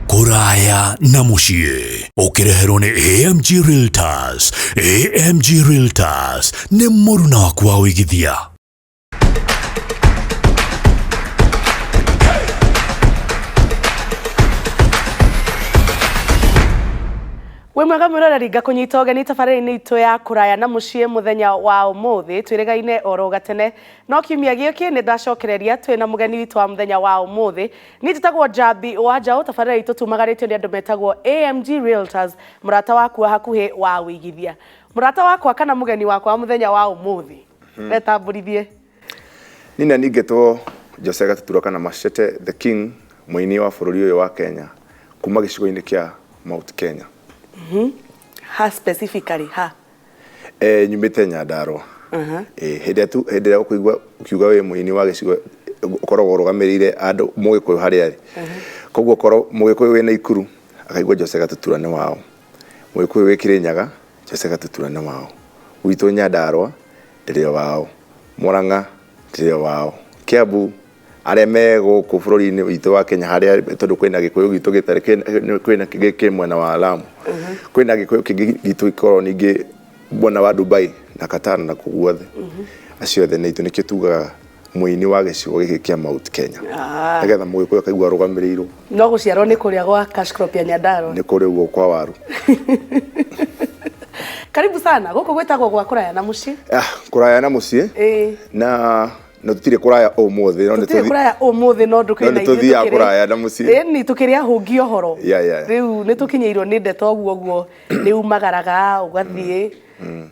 Kũraya na mũciĩ ũkĩreherwo nĩ AMG Realtors. AMG Realtors nĩ mũruna waku wa ũigithia. Wĩ mwega mwĩroreri, ngakũnyita ũgeni tabarĩra-inĩ itũ ya Kũraya na Mũciĩ mũthenya wa ũmũthĩ. Twĩrĩgaine oro gatene, no kiumia gĩkĩ nĩ ndacokereria twĩ na mũgeni witũ wa mũthenya wa ũmũthĩ. Niĩ njĩtagwo Njambi wa Njaũ, tabarĩra itũ tumagarĩtio nĩ andũ metagwo AMG Realtors, mũrata waku wa hakuhĩ wa ũigithia. Mũrata wakwa kana mũgeni wakwa wa mũthenya wa ũmũthĩ, etambũrithie. Niĩ na niĩ ngetwo Jose Gatutura kana Machete the King, mũini wa bũrũri ũyũ wa Kenya kuma gĩcigo-inĩ kĩa Mount Kenya. Ha specifically ha? Nyumĩte Nyandarua. Hĩndĩ ĩrĩa tu hĩndĩ ĩrĩa ũkũigua ũkiuga wĩ mũini wa gĩcigo ũkoragwo ũrũgamĩrĩire andũ mũgĩkũyũ harĩa arĩ. Koguo korwo mũgĩkũyũ wĩ Naikuru akaigua Jose Gatutura nĩ wao. Mũgĩkũyũ wĩ Kĩrĩnyaga Jose Gatutura nĩ wao. Gwitũ Nyandarua ndĩrĩ o wao. Murang'a ndĩrĩ o wao. Kiambu arĩa me gũkũ bũrũri-inĩ witũ wa Kenya harĩa tondũ kwĩna gĩkũyũ gitũ gĩtarĩ kwĩna kĩngĩ kĩ mwena wa Lamu, kwĩna gĩkũyũ kĩngĩ gitũ gĩkoragwo ningĩ mwena wa Dubai na Qatar na kũu guothe, acio othe nĩ itũ. Nĩkĩo tugaga mũini wa gĩcigo gĩkĩ kĩa Mount Kenya, nĩgetha mũgĩkũyũ akaigua arũgamĩrĩirwo. No gũciarwo nĩ kũrĩa gwa cash crop ya Nyandarua. Nĩ kũrĩa ũguo kwa waru. Karibu sana gũkũ gwĩtagwo gwa Kũraya na Mũciĩ. Ah, Kũraya na Mũciĩ. Na no tũtirĩ kũraya ũmũthĩ, no nĩ tũtirĩ kũraya ũmũthĩ, no ndũkĩrĩ no nĩ tũthiaga kũraya na mũciĩ. Ĩni tũkĩrĩ ahũngi ũhoro. Yeah. Rĩu nĩ tũkinyĩirwo nĩ ndeto ũguo ũguo nĩ umagaraga ũgathiĩ,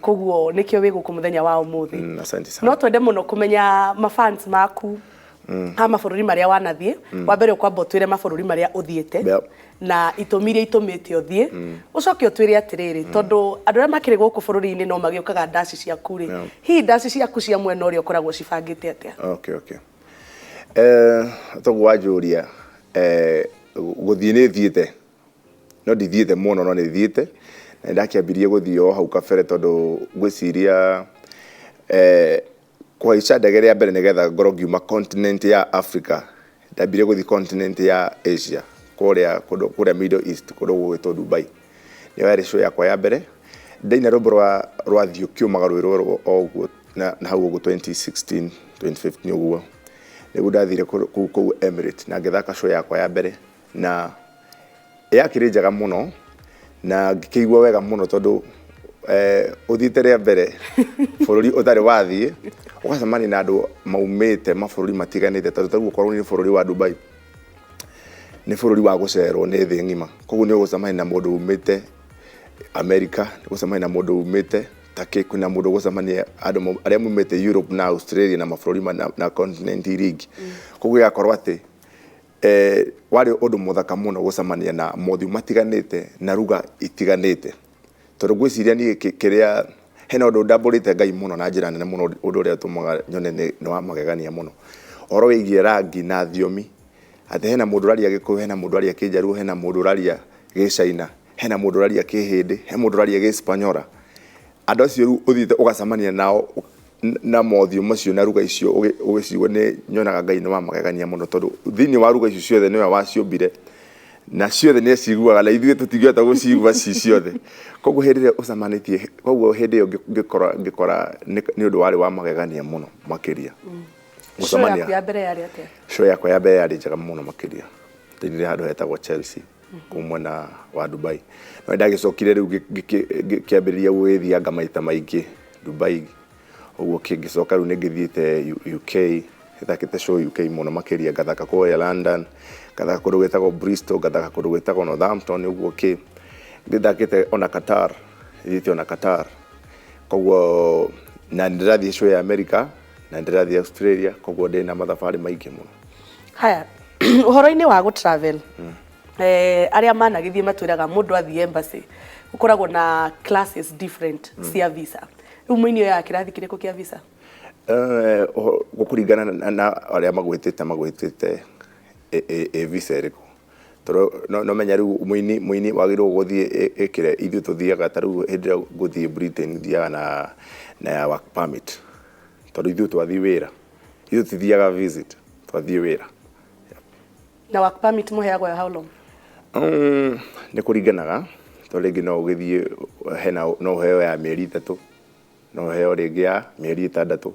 koguo nĩkĩo wĩ gũkũ mũthenya wa ũmũthĩ. Asante sana. No twende mũno kũmenya mafans maku ha mabũrũri marĩa wanathiĩ. Wa mbere ũkwamba ũtwĩre mabũrũri marĩa ũthiĩte na itũmi iria itũmĩte ũthiĩ, ũcoke ũtwĩre atĩrĩrĩ, tondũ andũ arĩa makĩrĩ gũkũ bũrũri-inĩ no magĩũkaga ndaci ciaku rĩ, hihi ndaci ciaku cia mwena ũrĩa ũkoragwo cibangĩte atĩa? Okay. Toguo wanjũria, gũthiĩ nĩ thiĩte, no ndithiĩte mũno, no nĩ thiĩte na nĩndakĩambirie gũthiĩ o hau kabere tondũ ngwĩciria kũhaica ndege rĩa mbere nĩgetha ngorwo ngiuma continent ya Africa, ndambire gũthiĩ continent ya Asia, kũrĩa kũndũ kũrĩa Middle East, kũndũ gũgwĩtwo Dubai. Nĩyo yarĩ show yakwa ya mbere. Ndaina rwĩmbo rwa Thiĩ Ũkĩũmaga rwĩ rwerũ o ũguo na hau ũguo 2016 2015 ũguo nĩguo ndathire kũu kũu Emirates na ngĩthaka show yakwa ya mbere, na yakĩrĩ njega mũno na ngĩkĩigua wega mũno tondũ ũthiĩte rĩa mbere bũrũri ũtarĩ wathiĩ, ũgacemania na andũ maumĩte mabũrũri matiganĩte, tondũ tarĩu okorwo nĩ bũrũri wa Dubai nĩ bũrũri wa gũcerwo nĩ thĩ ng'ima, koguo nĩ ũgũcemania na mũndũ umĩte America, nĩ ũgũcemania na mũndũ umĩte Turkey, kwĩna mũndũ ũgũcemania andũ arĩa maumĩte Europe na Australia na mabũrũri na continent iria ingĩ. Koguo ĩgakorwo atĩ warĩ ũndũ mũthaka mũno gũcemania na mothiũ matiganĩte na ruga itiganĩte, tondũ ngwĩciria niĩ kĩrĩa hena ũndũ ndambũrĩte Ngai mũno na njĩra nene mũno, ũndũ ũrĩa ũtũmaga nyone nĩ wa magegania mũno, ũhoro wĩgiĩ rangi na thiomi, atĩ hena mũndũ ũraria Gĩkũyũ, hena mũndũ ũraria Kĩnjaruo, hena mũndũ ũraria Gĩcaina, hena mũndũ ũraria Kĩhĩndĩ, he mũndũ ũraria Gĩspanyola. Andũ acio rĩu ũthiĩte ũgacemania nao na mothiũ macio na ruga icio ũgĩcigua, nĩ nyonaga Ngai nĩ wa magegania mũno, tondũ thĩinĩ wa ruga icio ciothe nĩwe waciũmbire na ciothe nĩ aciguaga na ithuĩ tũtingĩhota gũcigua ci ciothe. Koguo hĩndĩ ĩrĩa ũcemanĩtie, koguo hĩndĩ ĩyo ngĩkora nĩ ũndũ warĩ wa magegania mũno makĩria. Show yaku ya mbere yarĩ atĩa? Show yakwa ya mbere yarĩ njega mũno makĩria. Ndainire handũ hetagwo Chelsea kũu mwena wa Dubai. No ndagĩcokire rĩu ngĩkĩambĩrĩria gũgĩthianga maita maingĩ Dubai, ũguo ngĩcoka rĩu nĩ ngĩthiĩte UK, thakĩte show UK mũno makĩria, ngathaka kũrĩa London, ngathaka kũndũ gwĩtagwo Bristol, ngathaka kũndũ gwĩtagwo Northampton, ũguo kĩ ngĩthakĩte ona Qatar, thiĩte ona Qatar. Koguo na nĩ ndĩrathiĩ show ya America na nĩ ndĩrathiĩ Australia, koguo ndĩna mathabarĩ maingĩ mũno. Haya, ũhoro-inĩ wa gũ travel, arĩa managĩthiĩ matwĩraga mũndũ athiĩ embassy gũkoragwo na classes different cia visa. Rĩu mũini oyaga kĩrathi kĩrĩkũ kĩa visa? Gũkũringana na arĩa magwĩtĩte ĩ visa ĩrĩkũ, tondũ no menya rĩu mũini wagĩrĩirwo gũthiĩ ĩkĩre ithuĩ tũthiaga, ta rĩu hĩndĩ ĩrĩa ngũthiĩ Britain thiaga na ya work permit, tondũ ithuĩ twathiĩ wĩra, ithuĩ tũtithiaga visit, twathiĩ wĩra. Na work permit mũheagwo ya how long? Nĩ kũringanaga, tondũ rĩngĩ no ũgĩthiĩ hena no ũheo ya mĩeri 3, no ũheo rĩngĩ ya mĩeri 6,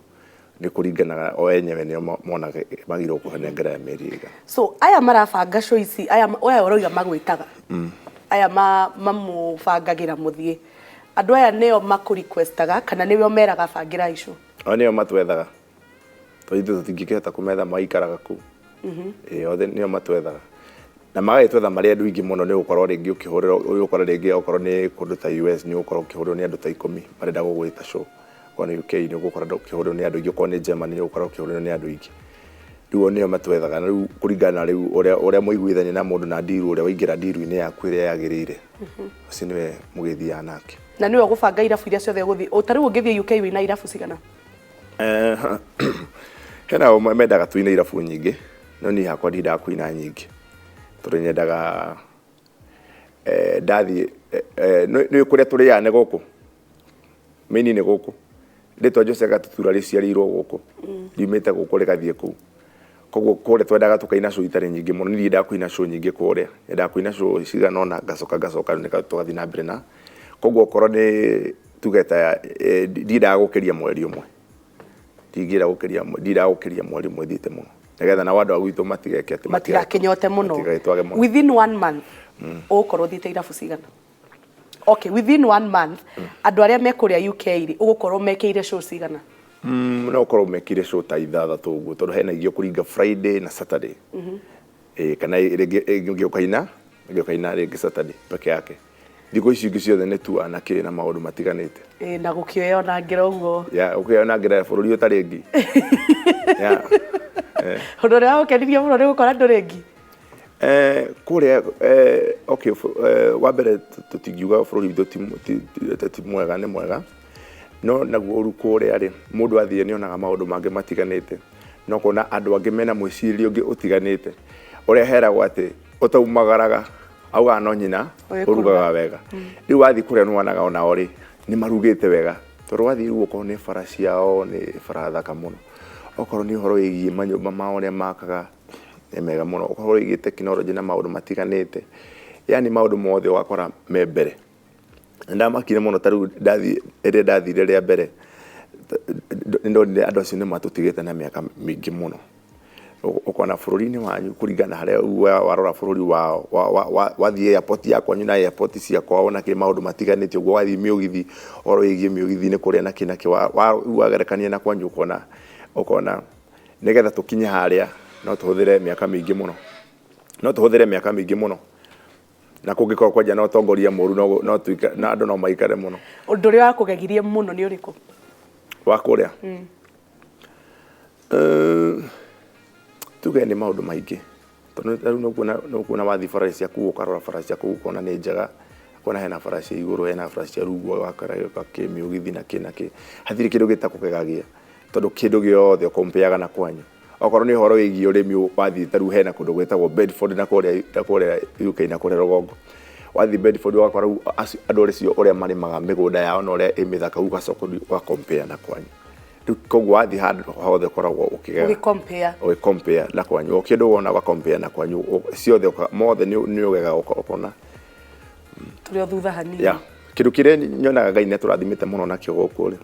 nĩ kũringanaga o enyewe nĩo monaga magĩrĩirwo kũnengera ya mĩeri ĩigana. So aya marabanga show ici, aya aya ũroiga magwĩtaga, aya mamũbangagĩra mũthiĩ, andũ aya nĩo makũ-requestaga kana nĩwe ũmeraga bangĩra show? O nĩo matwethaga, tondũ ithuĩ tũtingĩkĩhota kũmetha, maikaraga kũu. Ĩĩ, othe nĩo matwethaga na magagĩtwetha marĩ andũ aingĩ mũno, nĩ ũgũkorwo rĩngĩ ũkĩhũrĩrwo, ũgũkora rĩngĩ okorwo nĩ kũndũ ta US nĩ ũgũkorwo ũkĩhũrĩrwo nĩ andũ ta 10 marenda gũgwĩta show, okorwo nĩ UK nĩ ũgũkora ũkĩhũrĩrwo nĩ andũ aingĩ, okorwo nĩ Germany nĩ ũgũkora ũkĩhũrĩrwo nĩ andũ aingĩ. Rĩu o nĩo matwethaga, na rĩu kũringana na rĩu ũrĩa mũiguithania na mũndũ na deal, ũrĩa waingĩra deal-inĩ yaku ĩrĩa yagĩrĩire, ũcio nĩwe mũgĩthiaga nake. Na nĩwe ũgũbanga irabu iria ciothe ũgũthiĩ? Ta rĩu ũngĩthiĩ UK wĩna irabu cigana? Hena o mendaga tuine irabu nyingĩ, no niĩ hakwa ndiendaga kũina nyingĩ, tondũ nyendaga ndathiĩ nĩ kũrĩa tũrĩaga nĩ gũkũ main, nĩ gũkũ rĩtwa Jose Gatutura rĩciarĩirwo gũkũ, riumĩte gũkũ rĩgathiĩ kũu. Koguo kũrĩa twendaga tũkaina show itarĩ nyingĩ mũno. Niĩ ndiendaga kũina show nyingĩ kũrĩa, nyendaga kũina show cigana ũna, ngacoka nĩka tũgathiĩ na mbere. Na koguo okorwo nĩ tuge ta ndiendaga gũkĩria mweri ũmwe, ndingĩenda gũkĩria, ndiendaga gũkĩria mweri ũmwe thiĩte mũno, nĩgetha nao andũ a gwitũ matigeke atĩ matigakĩnyote mũno. Matigagĩtwage mũno. Within one month ũgũkorwo ũthiĩte irabu cigana? Okay, within one month andũ arĩa me kũrĩa UK rĩ, ũgũkorwo mekĩire show cigana? No ũkorwo mekire show ta 6 ũguo, tondũ hena ingĩ ũkũringa Friday na Saturday. Ĩĩ, kana rĩngĩ ĩngĩ ũkaina rĩngĩ Saturday peke yake, thikũ ici ingĩ ciothe nĩ tour na kĩ na maũndũ matiganĩte. Ĩĩ, na gũkĩoya ona ngĩra ũguo. Ya ũkĩoya ngĩra bũrũri ũtarĩ ngi ya. Ũndũ ũrĩa wagũkenirie mũno nĩ gũkora ndũrĩ ngi? Kũrĩa okay, wa mbere tũtingiuga bũrũri witũ ti mwega, nĩ mwega, no naguo ũru kũrĩa rĩ, mũndũ athiĩ nĩ onaga maũndũ mangĩ matiganĩte, no kuona andũ angĩ mena mwĩcirĩrie ũngĩ ũtiganĩte, ũrĩa heragwo atĩ ũtaumagaraga augaga no nyina ũrĩ ũrugaga wega. Rĩu wathiĩ kũrĩa nĩ wonaga onao rĩ nĩ marugĩte wega, tondũ wathiĩ rĩu okorwo nĩ bara ciao nĩ bara thaka mũno, okorwo nĩ ũhoro wĩgiĩ manyũmba mao ũrĩa makaga nĩ mega mũno, ũhoro wĩgiĩ tekinoronjĩ na maũndũ matiganĩte, yani maũndũ mothe ũgakora me mbere. Nĩ ndamakire mũno, ta rĩu ndathiĩ rĩrĩa ndathire rĩa mbere nĩ ndonire andũ acio nĩ matũtigĩte na mĩaka mĩingĩ mũno. Ũkona bũrũri-inĩ wanyu kũringana na harĩa warora bũrũri wao, wathiĩ airport ya kwanyu na airport cia kwao na kĩ maũndũ matiganĩte ũguo, wathiĩ mĩũgithi, ũhoro wĩgiĩ mĩũgithi nĩ kũrĩa na kĩ na kĩ, wagerekania na kwanyu, ũkona nĩgetha tũkinye harĩa no tũhũthĩre mĩaka mĩingĩ mũno, no tũhũthĩre mĩaka mĩingĩ mũno, na kũngĩkorwo kwanja na ũtongoria mũru no na andũ no maikare mũno. Ũndũ ũrĩa wakũgegirie mũno nĩ ũrĩkũ? Wa kũrĩa? Tuge nĩ maũndũ maingĩ, tondũ rĩu nĩ ũkuona wathiĩ bara cia kũu, ũkarora bara cia kũu ũkona nĩ njega, ũkona hena bara cia igũrũ, hena bara cia rungu, ũgakora kĩ mĩũgithi na kĩ na kĩ, hatirĩ kĩndũ gĩtakũgegagia, tondũ kĩndũ gĩothe ũkompeaga na kwanyu. Okorwo nĩ ũhoro wĩgiĩ ũrĩmi, wathiĩ ta rĩu hena kũndũ gwĩtagwo Bedford na kũrĩa UK na kũrĩa rũgongo, wathiĩ Bedford ũgakora rĩu andũ acio ũrĩa marĩmaga mĩgũnda yao na ũrĩa ĩ mĩthaka, rĩu ũgacoka ũgacompare na kwanyu. Rĩu koguo wathiĩ handũ hothe ũkoragwo ũkĩgega. Ũgĩ-compare. Ũgĩ-compare na kwanyu, o kĩndũ wona ũga-compare na kwanyu, ciothe mothe nĩ ũgegaga ũkona tũrĩ o thutha hanini. Ya, kĩndũ kĩrĩa nyonaga Ngai nĩ atũrathimĩte mũno nakĩo gũkũ rĩ,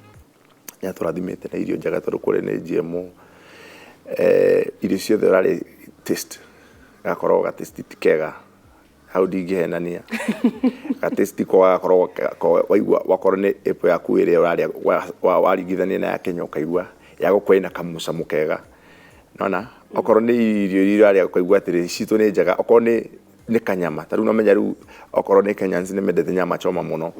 nĩ atũrathimĩte na irio njega, tondũ kũrĩa nĩ GMO, irio ciothe ũrarĩa taste gakoragwo ga taste ti kega, hau ndingĩhenania, ga taste ko gagakorwo waigua wakorwo nĩ apple yaku ĩrĩa ũrarĩa waringithania na ya Kenya, ũkaigua ya gũkũ ĩna kamũcamo kega nona. Okorwo nĩ irio iria ũrarĩa ũkaigua atĩrĩ citũ nĩ njega, okorwo nĩ kanyama ta rĩu nomenya rĩu okorwo nĩ Kenyans nĩ mendete nyama choma mũno,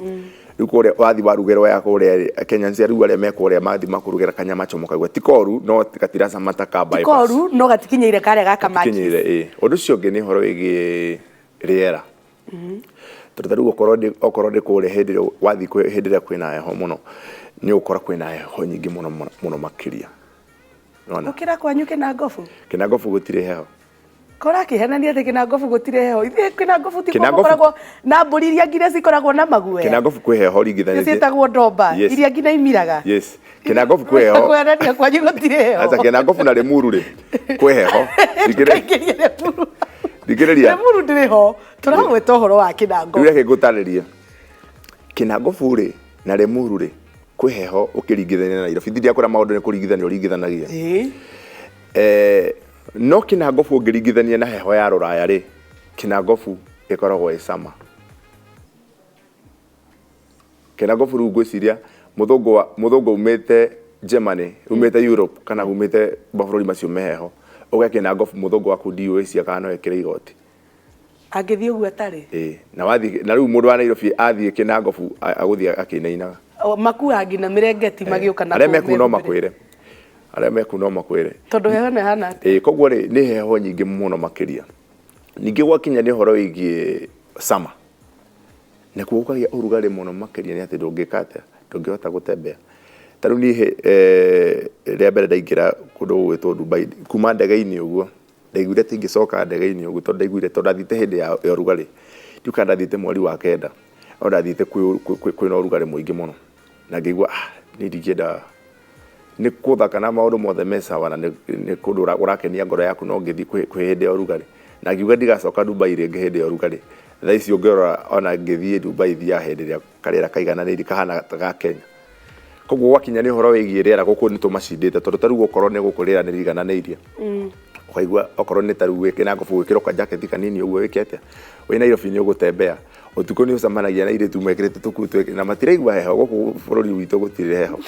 rĩu kũrĩa wathiĩ warugĩrwo ya kũrĩa rĩ, Kenyans rĩu arĩa me kũrĩa mathiĩ makũrugĩra kanyama choma ũkaigua ti koru, no gatiracama ta ka ti bypass. Koru no gatikinyĩire karĩa gaka maki. Kinyĩire ĩ. Ũndũ ũcio ũngĩ nĩ ũhoro wĩgiĩ rĩera, tondũ ta rĩu okorwo nĩ kũrĩa hĩndĩ ĩrĩa wathiĩ hĩndĩ ĩrĩa kwĩna heho mũno, nĩ ũgũkora kwĩna heho nyingĩ mũno mũno mũno makĩria. Nĩwona? Gũkĩra kwanyu Kĩnangobu. Kĩnangobu gũtirĩ heho. Kora kĩhenania atĩ Kĩnangobu gũtirĩ heho. Ithuĩ Kĩnangobu ti Kĩnangobu- gũkoragwo na mbũri iria nginya cikoragwo na maguoya. Kĩnangobu kwĩ heho ringithanĩtie. Ciĩtagwo ndomba. Yes. Iria nginya imiraga. Yes, Kĩnangobu kwĩ heho. Kũhenania kwanyu gũtirĩ heho. Aca, Kĩnangobu na Limuru rĩ kwĩ heho. Ndũkaingĩrie Limuru. Thikĩrĩria. Limuru ndĩrĩ ho. Tũragweta ũhoro wa Kĩnangobu. Rĩu reke ngũtarĩrie. Kĩnangobu rĩ na Limuru rĩ kwĩ heho ũkĩringithania na Nairobi. Ndiri ndakũra maũndũ nĩ kũringithania ũringithanagia. Eh, no Kĩnangobu ũngĩringithania na heho ya rũraya rĩ, Kĩnangobu ĩkoragwo ĩ summer. Kĩnangobu rĩu ngwĩciria mũthũngũ wa mũthũngũ umĩte Germany, umĩte Europe kana umĩte mabũrũri macio me heho, ũge Kĩnangobu mũthũngũ waku ndiũĩ kana no ekĩre igoti. Angĩthiĩ ũguo atarĩ. Ĩĩ, na wathiĩ na rĩu mũndũ wa Nairobi athiĩ Kĩnangobu agũthiĩ akĩinainaga. Makuaga nginya mĩrengeti magĩũka na Arĩa kũu mekuu no mehumbĩrĩte. makwĩre. Arĩa mekuu no makwĩre. Tondũ heho ĩno ĩhana atĩa? Ĩĩ, koguo rĩ nĩ heho nyingĩ mũno makĩria. Ningĩ gwakinya nĩ ũhoro wĩgiĩ summer, nakuo gũkagĩa ũrugarĩ mũno makĩria nĩ atĩ ndũngĩka atĩa, ndũngĩhota gũtembea. Ta rĩu niĩ rĩa mbere ndaingĩra kũndũ gũgwĩtwo Dubai, kuma ndege-inĩ ũguo, ndaiguire ta ingĩcoka ndege-inĩ ũguo tondũ ndaiguire tondũ ndathiĩte hĩndĩ ya ũrugarĩ. Ndiũĩ kana ndathiĩte mweri wa kenda, no ndathiĩte kwĩna ũrugarĩ mũingĩ mũno. Na ngĩigua ah, niĩ ndingĩenda, nĩ gũthaka na maũndũ mothe me sawa na nĩ kũndũ ũrakenia ngoro yaku no ngĩthiĩ kwĩ hĩndĩ ya ũrugarĩ. Na ngiuga ndigacoka Dubai rĩngĩ hĩndĩ ya ũrugarĩ. Thaa ici ũngĩrora ona ngĩthiĩ Dubai thiaga hĩndĩ ĩrĩa karĩera kaigananĩirie kahana ta ga Kenya. Koguo gwakinya nĩ ũhoro wĩgiĩ rĩera gũkũ nĩ tũmacindĩte tondũ ta rĩu okorwo nĩ gũkũ rĩera nĩ rĩigananĩirie. Ũkaigua okorwo nĩ ta rĩu wĩ Kĩnangobu gwĩkĩra kajaketi kanini ũguo wĩke atĩa, wĩ Nairobi nĩ ũgũtembea. Ũtukũ nĩ ũcemanagia na airĩtu mekĩrĩte tũkuo twĩkĩ na matiraigua heho gũkũ bũrũri witũ gũtirĩ heho.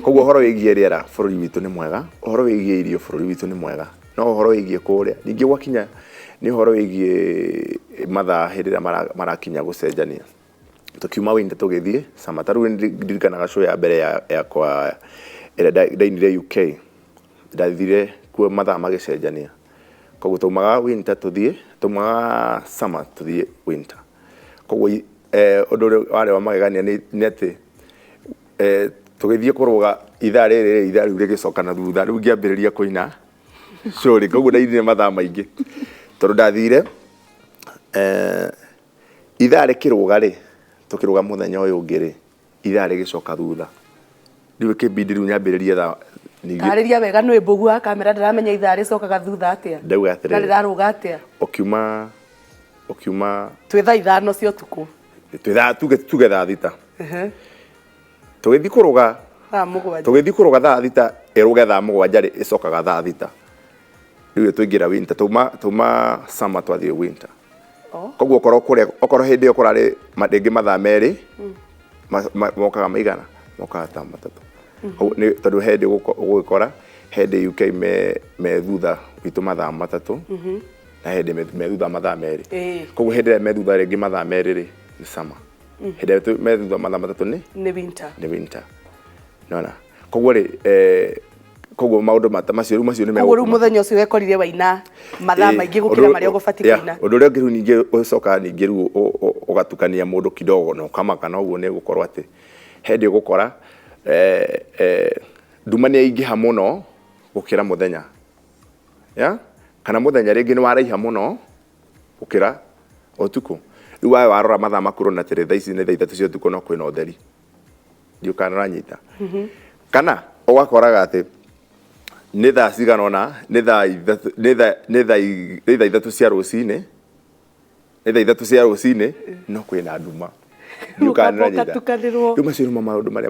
Koguo ũhoro wĩgiĩ rĩera bũrũri witũ nĩ mwega, ũhoro wĩgiĩ irio bũrũri witũ nĩ mwega, no ũhoro wĩgiĩ kũrĩa, ningĩ gwakinya nĩ ũhoro wĩgiĩ mathaa hĩndĩ ĩrĩa marakinya gũcenjania. Tũkiuma winter tũgĩthiĩ summer. Ta rĩu nĩ ndirikanaga show ya mbere yakwa ĩrĩa ndainire UK, ndathire kuo mathaa magĩcenjania. Koguo twaumaga winter tũthiĩ, twaumaga summer tũthiĩ winter. Koguo ũndũ ũrĩa warĩ wa magegania nĩ atĩ tũgĩthiĩ kũrũga ithaa rĩrĩ ithaa rĩu rĩgĩcoka na thutha, rĩu ngĩambĩrĩria kũina show rĩ, koguo ndainire mathaa maingĩ tondũ ndathire ithaa rĩkĩrũga rĩ, tũkĩrũga mũthenya ũyũ ũngĩ rĩ, ithaa rĩgĩcoka thutha. Rĩu ĩkĩmbindi rĩu nyambĩrĩrie thaa ningĩ. Tarĩria wega nĩ mbũgu wa kamera ndĩramenya ithaa rĩcokaga thutha atĩa. Ndauga atĩrĩrĩ. Na rĩrarũga atĩa. Ũkiuma ũkiuma Twĩ thaa 5 cia ũtukũ. Twĩ thaa tuge thaa 6. Tũgĩthiĩ kũrũga thaa 7. Tũgĩthiĩ kũrũga thaa 6 ĩrũge thaa 7 rĩ ĩcokaga thaa 6. Rĩu twaingĩra winter, twauma summer twathiĩ winter. Koguo okorwo kũrĩa okorwo hĩndĩ ĩyo kũrarĩ rĩngĩ mathaa 2 mokaga maigana mokaga ta 3. Tondũ he hĩndĩ ũgũgĩkora he hĩndĩ UK me thutha witũ mathaa 3 na he hĩndĩ me thutha mathaa 2. Koguo hĩndĩ ĩrĩa me thutha rĩngĩ mathaa 2 rĩ nĩ summer. Hĩndĩ ĩrĩa me thutha mathaa 3 nĩ winter. Nĩ winter. Nĩwona? Koguo rĩ koguo maũndũ macio rĩu macio nĩ Koguo rĩu mũthenya ũcio wekorire waina mathaa maingĩ gũkĩra marĩa ũgũbatiĩ kũina. Ũndũ ũrĩa ũngĩ rĩu ningĩ ũcokaga ningĩ rĩu ũgatukania mũndũ kidogo na ũkamaka na ũguo nĩ gũkorwo atĩ he hĩndĩ ũgũkora nduma nĩ yaingĩha mũno gũkĩra mũthenya. Yeah? Kana mũthenya rĩngĩ nĩ waraiha mũno gũkĩra ũtukũ. Rĩu wawe warora mathaa maku ũrona atĩrĩ thaa ici nĩ thaa 3 cia ũtukũ no kwĩna ũtheri. Ndiũĩ kana ũranyita. Kana ũgakoraga atĩ nĩ thaa cigana ũna, nĩ thaa 3, nĩ thaa nĩ thaa nĩ thaa 3 cia rũcinĩ, nĩ thaa 3 cia rũcinĩ no kwĩna nduma. Ndiũĩ kana nĩ ũranyita. Ũgatukanĩrwo. Rĩu macio nĩmo maũndũ marĩa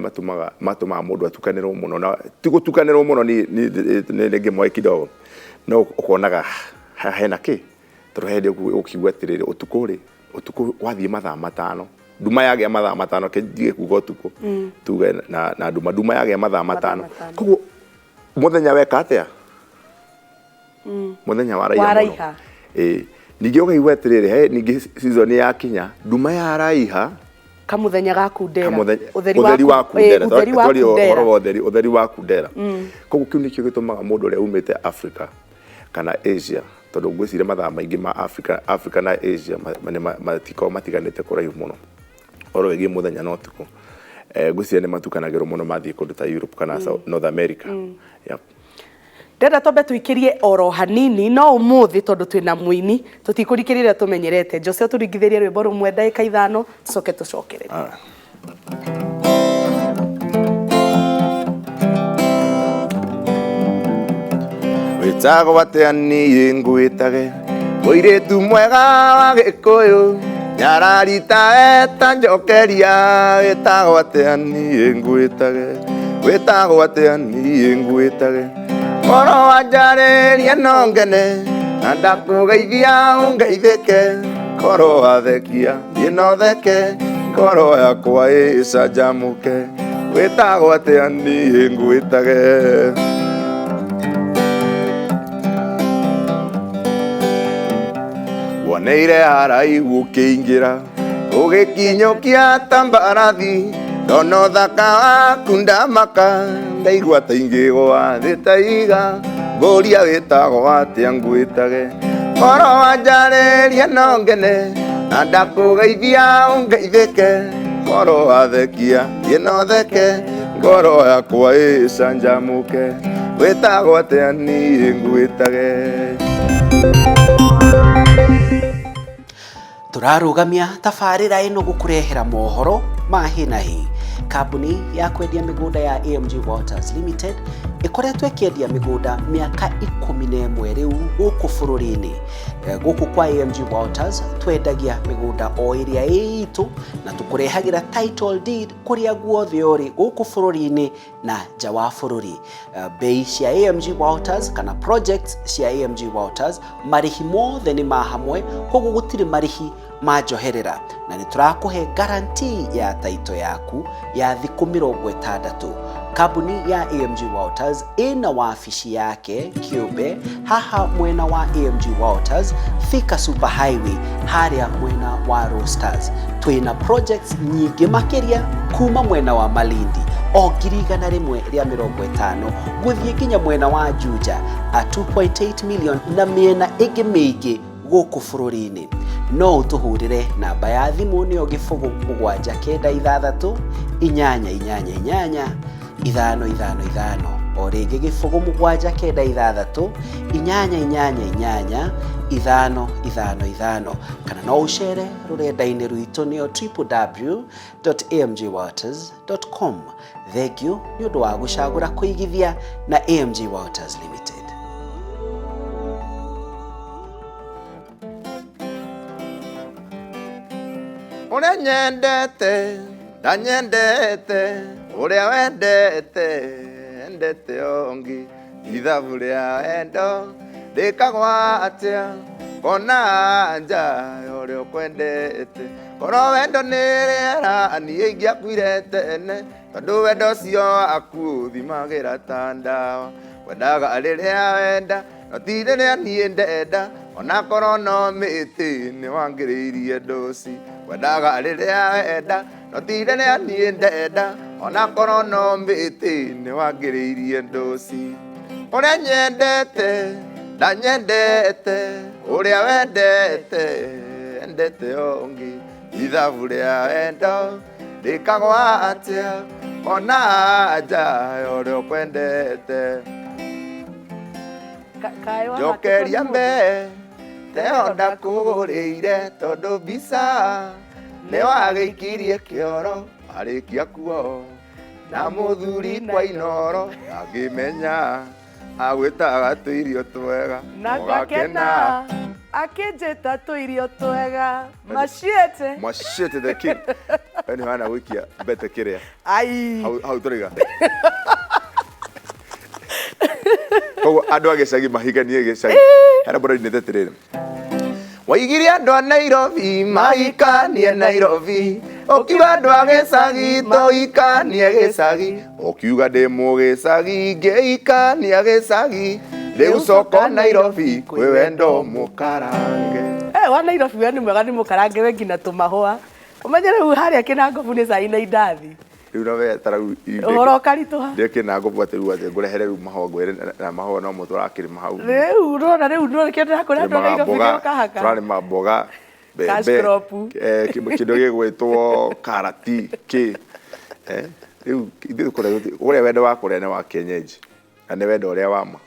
matũmaga mũndũ atukanĩrwo mũno. Na ti gũtukanĩrwo mũno nĩ rĩngĩ moe kidogo. No ũkonaga haha hena kĩ? Tondũ he hĩndĩ ũkiuga atĩrĩrĩ ũtukũ rĩ, ũtukũ wathiĩ mathaa 5. Nduma yagĩa mathaa 5, ke ndige kuga ũtukũ. Tuge na nduma, nduma yagĩa mathaa 5. Koguo mũthenya weka atĩa? Mũthenya waraiha mũno. Waraiha. Ĩĩ. Ningĩ ũkaigua atĩrĩrĩ, he ningĩ season yakinya, nduma yaraiha. Kamũthenya ga kundera. Ũtheri wa kundera. Ũtheri wa Twaria kundera. ũhoro wa ũtheri, ũtheri wa kundera. Koguo kĩu nĩkĩo gĩtũmaga mũndũ ũrĩa umĩte Africa kana Asia, tondũ ngwĩciria mathaa maingĩ ma Africa na Asia matikoragwo matiganĩte kũraihu mũno. Ũhoro wĩgiĩ mũthenya na ũtukũ. Ngwĩciria nĩ matukanagĩrwo mũno mathiĩ kũndũ ta Europe kana North America. Yep. Ndĩrenda twambe tũikĩrie oro hanini no ũmũthĩ tondũ twĩna mũini tũtikũrikĩrĩria tũmenyerete. Jose ũtũringithĩrie rwĩmbo rũmwe ndagĩka 5 tũcoke tũcokererie. Wĩtagwo atĩa niĩ ngwĩtage Mũirĩtu mwega wa Gĩkũyũ nyararita eta njokeria wĩtagwo atĩa niĩ ngwĩtage wĩtagwo atĩa niĩ ngwĩtage Koro wanjarĩria no ngene na ndakũgeithia ũngeithĩke koro wathekia niĩ no theke ngoro yakwa ĩcanjamũke wĩtagwo atĩa niĩ ngwĩtage. Woneire haraihu ũkĩingĩra ũgĩkinyũkia ta mbarathi ndona ũthaka waku ndamaka ndaigua ta ingĩgwa thĩ ta iga ngũria wĩtagwo atĩa ngwĩtage koro wanjarĩria no ngene na ndakũgeithia ũngeithĩke koro wathekia niĩ no theke ngoro yakwa ĩcanjamũke wĩtagwo atĩa niĩ ngwĩtage. Tũrarũgamia tabarĩra ĩno gũkũrehera mohoro ma hi na hi. Kambuni ya kwendia mĩgũnda ya AMG Waters Limited ĩkoretwo ĩkĩendia mĩgũnda mĩaka 11 rĩu gũkũ bũrũri-inĩ. Gũkũ kwa AMG Waters twendagia mĩgũnda o ĩrĩa ĩ itũ na tũkũrehagĩra title deed kũrĩa guothe ũrĩ gũkũ bũrũri-inĩ na nja wa bũrũri. Bei cia AMG Waters kana projects cia AMG Waters marĩhi mothe nĩ ma hamwe, koguo gũtirĩ marĩhi ma njoherera, na nĩ tũrakũhe guarantee ya taito yaku ya thikũ 60. Kambuni ya AMG Waters ĩna wabici yake kĩũmbe haha mwena wa AMG Waters Thika Super Highway harĩa mwena wa Roasters. Twĩna projects nyingĩ makĩria kuma mwena wa Malindi o 150,000 gũthiĩ nginya mwena wa Juja a 2.8 million na mĩena ĩngĩ mĩingĩ gũkũ bũrũri-inĩ. No ũtũhũrĩre namba ya thimũ nĩyo 0 7 9 6 8 8 8 5 5 5, o rĩngĩ 0 7 9 6 8 8 8 5 5 5, kana no ũcere rũrenda-inĩ rwitũ nĩyo www.amgwaters.com. Thengiũ nĩ ũndũ wa gũcagũra kũigithia na AMG Waters Limited. Ũrĩa nyendete ndanyendete ũrĩa wendete endete ũngĩ ithabu rĩa wendo rĩkagwo atĩa kona nja ũrĩa ũkwendete korwo wendo nĩ rĩera niĩ ingĩakuire tene tondũ wendo ũcio waku ũthimagĩra ta ndawa wendaga rĩrĩa wenda no ti rĩrĩa niĩ ndenda onakorwo no mĩtĩ nĩ wangĩrĩirie ndũci wendaga rĩrĩa wenda no ti rĩrĩa niĩ ndenda onakorwo no mĩtĩ nĩ wangĩrĩirie ndũci ũrĩa nyendete ndanyendete ũrĩa wendete endete ũngĩ ithabu rĩa wendo rĩkagwo atĩa ona nja ũrĩa ũkwendete. Kaĩ wahatĩkwo Njokeria nĩ mũndũ? Mbe teo ndakũgũrĩire tondũ mbica nĩ wagĩikirie kĩoro arĩkia kuo na mũthuri kwa inoro angĩmenya agwĩtaga tũirio twega Na ũgakena. ngakena akĩnjĩta tũirio twega maciĩte. Machete the king we nĩ hana gũikia mbete kĩrĩa Ai. Hau hau tũrĩga koguo andũ a gĩcagi mahikanie gĩcagi hena mbũra inĩte atĩrĩrĩ waigire andũ a Nairobi mahikanie Nairobi ũkiuga andũ a gĩcagi tũhikanie gĩcagi ũkiuga ndĩ mũgĩcagi ngĩhikania gĩcagi rĩu coko Nairobi kwĩ wendo mũkarange. Eh, wa Nairobi we nĩ mwega nĩ mũkarange we nginya tũmahũa ũmenye rĩu harĩa kĩnangobu nĩ cai na indathi. Rĩu no we ta rĩu Ũhoro ũkaritũha. Ndĩ kĩnangobu atĩ rĩu atĩ ngũrehere rĩu mahũa ngwĩre na mahũa no mo tũrakĩrĩma hau. Rĩu ũrona rĩu nĩkĩo ndĩrakwĩra andũ a Tũrĩmaga Nairobi mboga nĩũkahaka. tũrarĩma mboga Cash mbembe crop. Kĩndũ gĩgwĩtwo karati kĩ rĩu ithuĩ tũkoragwo ũrĩa wendo wa kũrĩa nĩ wa kienyeji na nĩ wendo ũrĩa wa ma.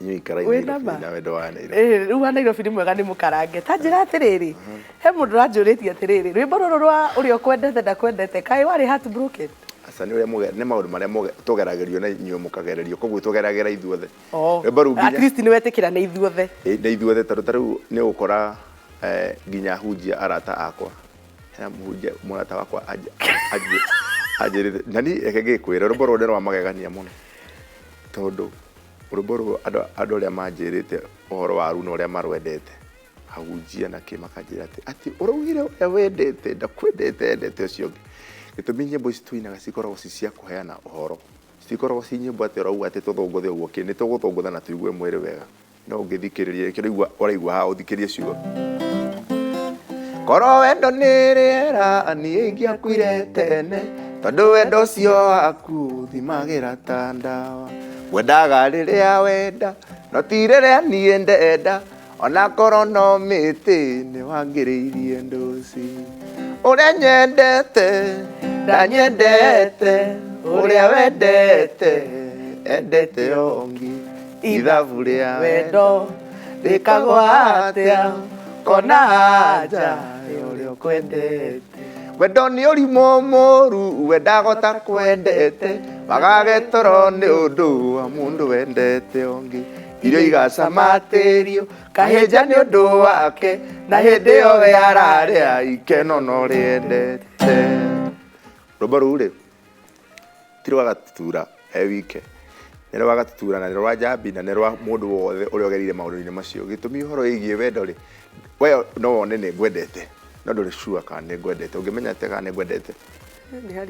Inyuĩ ikarai Wĩna Nairobi ma? na wendo wa Nairobi. Eh, rĩu wa Nairobi nĩ mwega nĩ mũkarange ta njĩra atĩrĩrĩ he mũndũ ũranjũrĩtie atĩrĩrĩ rwĩmbo rũrũ rwa ũrĩa ũkwendete ndakwendete kaĩ warĩ heartbroken? Aca nĩ ũrĩa nĩ maũndũ marĩa tũgeragĩrio na inyuĩ mũkagererio, koguo tũgeragĩra ithuothe. Oh, Rwĩmbo rũu at nginya least nĩ wetĩkĩra nĩ ithuothe. Ĩ, nĩ ithuothe, tondũ ta rĩu nĩ ũgũkora nginya hunjia arata akwa, hena mũhunjia mũrata wakwa anjĩrĩte na niĩ reke ngĩkwĩre, rwĩmbo rũrũ nĩ rwa magegania mũno, tondũ rwĩmbo rũrũ andũ arĩa manjĩrĩte ũhoro waru na ũrĩa marwendete, ahunjia na kĩ, makanjĩra atĩ ũraugire ũrĩa wendete ndakwendete, endete ũcio ũngĩ. Gĩtũmi nyĩmbo ici tũinaga cikoragwo ci cia kũheana ũhoro, citikoragwo ci nyĩmbo atĩ ũrauga atĩ tũthũngũthe ũguo kĩ, nĩ tũgũthũngũtha na tũigue mwĩrĩ wega, no ũngĩthikĩrĩria kĩrĩa ũraigua haha, ũthikĩrĩrie ciugo. Korwo wendo nĩ rĩera, niĩ ingĩakuire tene, tondũ wendo ũcio waku thimagĩra ta ndawa. Ngwendaga rĩrĩa wenda, no ti rĩrĩa niĩ ndenda, onakorwo no mĩtĩ nĩ wangĩrĩirie ndũci. Ũrĩa nyendete ndanyendete, ũrĩa wendete endete ũngĩ. Ithabu rĩa wendo rĩkagwo atĩa, kona anja ũrĩa ũkwendete. Wendo nĩ ũrimũ mũru, wendaga ũtakwendete, wagage toro nĩ ũndũ wa mũndũ wendete ũngĩ. Irio igacamatĩrio kahĩnja nĩ ũndũ wake, na hĩndĩ ĩyo we ararĩa ikeno no rĩendete. Rwĩmbo rũu rĩ, ti rwa Gatutura e wike, nĩ rwa Gatutura na nĩ rwa Njambi na nĩ rwa mũndũ wothe ũrĩa ũgereire maũndũ-inĩ macio. Gĩtũmi ũhoro wĩgiĩ wendo rĩ, we no wone nĩ ngwendete, no ndũrĩ sure kana nĩ ngwendete. Ũngĩmenya atĩa kana nĩ ngwendete?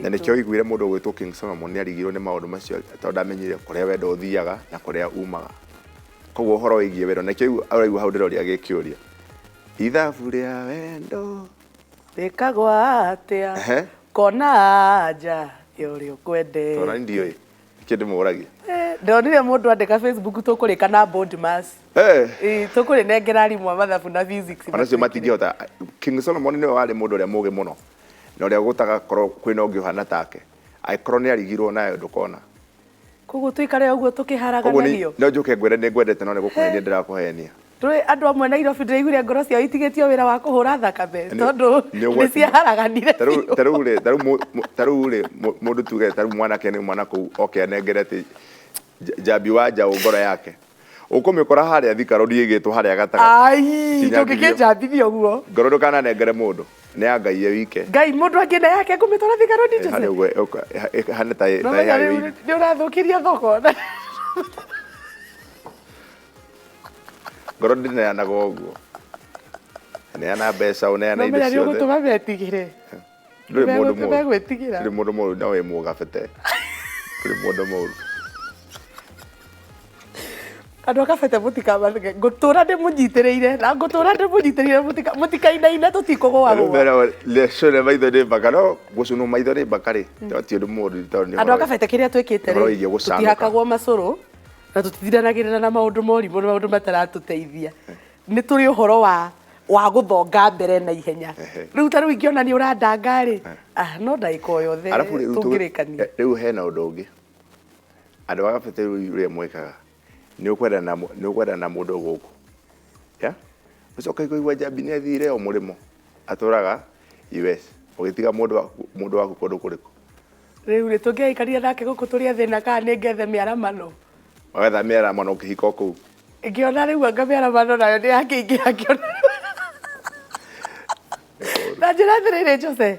Na nĩkĩo ũiguire mũndũ ũgwĩtwo King Solomon nĩ arigirwo nĩ maũndũ macio, tondũ ndamenyire kũrĩa wendo ũthiaga na kũrĩa umaga. Koguo ũhoro wĩgiĩ wendo, nĩkĩo ũraigua hau ndĩroria gĩkĩũria, ithabu rĩa wendo rĩkagwo atĩa, kona anja ya ũrĩa ũkwendete. Tondũ ndiũĩ nĩkĩo ndĩmũragia. Ndonire mũndũ andĩka Facebook tũkũrĩka na board mass. Tũkũrĩnengera arimũ a mathabu na physics. Ona acio matingĩhota. King Solomon nĩwe warĩ mũndũ ũrĩa mũgĩ mũno na ũrĩa gũtagakorwo kwĩna ũngĩ ũhana take, angĩkorwo nĩ arigirwo nayo ndũkona. Koguo tũikare ũguo tũkĩharaganagio. No njũke ngwĩre nĩ ngwendete, no nĩ gũkũhenia ndĩrakũhenia. Tũĩ andũ amwe Nairobi ndĩraiguire ngoro ciao itigĩtio wĩra wa kũhũra thakame, tondũ nĩ ciaharaganire. Ta rĩu rĩ, mũndũ tuge ta rĩu mwanake nĩ mwana kũu oke anengere atĩ Njambi wa njaũ ngoro yake, ũkũmĩkora harĩa Thika Road ĩigĩtwo harĩa gatagatĩ. Ai, ndũngĩkĩnjambithia ũguo. Ngoro ndũkananengere mũndũ, nĩ ya Ngai ye wike. Ngai, mũndũ angĩne yake ngũmĩtwara Thika Road Jose. Harĩa ũguo ĩhana ta ĩhana. Nĩ ũrathũkiria thoko. Ngoro ndĩneanaga ũguo. Neana mbeca, ũneane indo ciothe. Nĩ ũgũtũma metigĩre. Ndũrĩ mũndũ mũũru. Megwĩtigĩra. Ndũrĩ mũndũ mũũru, no wĩ mũgabete. Ndũrĩ mũndũ mũũru. Andũ a Kabete mũtikamatheke, ngũtũra ndĩmũnyitĩrĩire na ngũtũra ndĩmũnyitĩrĩire, mũtikainaine, tũtikũgũagũa. Cũne maitho nĩ mbaka, no gũcũnwo maitho nĩ mbaka rĩ, no ti ũndũ mũũru, tondũ nĩ Andũ a Kabete kĩrĩa twĩkĩte ũhoro rĩ, wĩgiĩ gũcanũka. Tũtihakagwo macũrũ na tũtitindanagĩrĩra na maũndũ morimũ na maũndũ mataratũteithia. Nĩ tũrĩ ũhoro wa gũthonga mbere na ihenya. Rĩu ta rĩu ingĩona nĩ ũrandanga rĩ, no ndagĩka o yothe tũngĩrĩkania. Rĩu hena ũndũ ũngĩ. Andũ a Kabete rĩu ũrĩa mwĩkaga, nĩ ũkwendana na mũndũ gũkũ. Ya? Ũcoka ũkaigua Njambi nĩ athire o mũrĩmo, atũraga US, ũgĩtiga mũndũ waku kũndũ kũrĩkũ? Rĩu rĩ, tũngĩaikarire nake gũkũ tũrĩ athĩna kana nĩ ngethe mĩaramano? Wagetha mĩaramano ũkĩhika o kũu? Ngĩona rĩu anga mĩaramano nayo nĩ yakĩingĩha, ngĩona. Na njĩra atĩrĩrĩ Jose,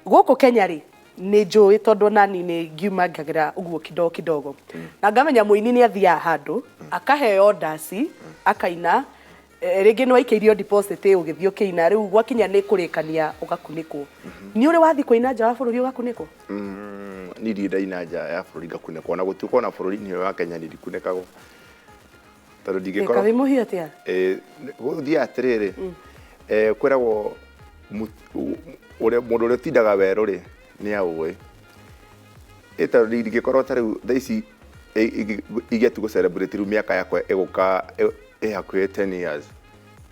gũkũ Kenya rĩ, nĩ njũĩ tondũ nani nĩ ngiuma ngagera ũguo kidogo kidogo. Na ngamenya mũini nĩ athiaga handũ, akaheo ndaci, akaina, rĩngĩ nĩ waikĩirio deposit ũgĩthiĩ ũkĩina, rĩu gwakinya nĩ kũrĩkania ũgakunĩkwo. Nĩ ũrĩ wathiĩ kũina nja wa bũrũri ũgakunĩkwo? Niĩ ndirĩ ndaina nja ya bũrũri ngakunĩkwo, ona gũtuĩka ona bũrũri-inĩ ũyũ wa Kenya niĩ ndikunĩkagwo. Tondũ ndingĩkorwo Wĩ mũhiũ atĩa? Gũthiaga atĩrĩrĩ, kwĩragwo ũrĩa mũndũ ũrĩa ũtindaga werũ rĩ, nĩ aũĩ. Tondũ ndingĩkorwo ta rĩu thaa ici ingĩatua gũ celebrate rĩu mĩaka yakwa ĩgũka ĩ hakuhĩ 10 years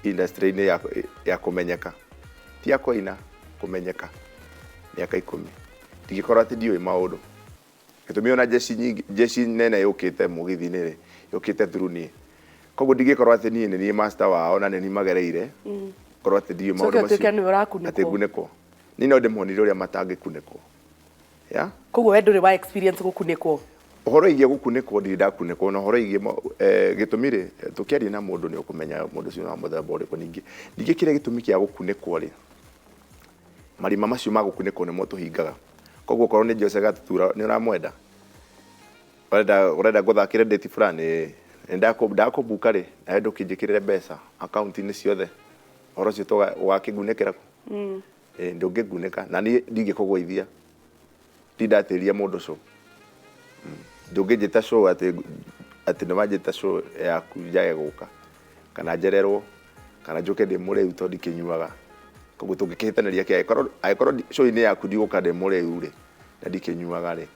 industry-inĩ ya kũmenyeka. Ti ya kũina, kũmenyeka mĩaka 10. Ndingĩkorwo atĩ ndiũĩ maũndũ. Gĩtũmi ona jeshi nyingĩ, jeshi nene yũkĩte mũgithi-inĩ rĩ, yũkĩte through niĩ. Koguo ndingĩkorwo atĩ niĩ nĩ niĩ master wao na nĩ niĩ magereire, korwo atĩ ndiũĩ maũndũ Coke ũtuĩke macio. nĩwe ũrakunĩkwo. Atĩ ngunĩkwo. Niĩ no ndĩmonire ũrĩa matangĩkunĩkwo. Yeah? Koguo we ndũrĩ wa experience gũkunĩkwo? Ũhoro wĩgiĩ gũkunĩkwo ndirĩ ndakunĩkwo, na ũhoro wĩgiĩ gĩtũmi rĩ, tũkĩaria na mũndũ nĩ ũkũmenya mũndũ ũcio nĩ wa mũthemba ũrĩkũ. Ningĩ ningĩ kĩrĩa gĩtũmi kĩa gũkunĩkwo rĩ, marima macio ma gũkunĩkwo nĩmo tũhingaga. Koguo okorwo nĩ Jose Gatutura nĩ ũramwenda, ũrenda ũrenda ngũthakĩre date fulani, ĩĩ nĩ ndakũbuka rĩ, nawe ndũkĩnjĩkĩrĩre mbeca akaunti-inĩ ciothe, ũhoro ũcio ũgakĩngunĩkĩra kũ? Ĩĩ ndũngĩngunĩka na niĩ ndingĩkũgũithia. Ndindatĩria mũndũ show. Ndũngĩnjĩta show atĩ atĩ nĩ wanjĩta show yaku njage gũka kana njererwo kana njũke ndĩ mũrĩu tondũ ndikĩnyuaga. Koguo tũngĩkĩhĩtanĩria kĩ angĩkorwo angĩkorwo show-inĩ yaku ndigũka ndĩ mũrĩu rĩ na ndikĩnyuaga rĩ,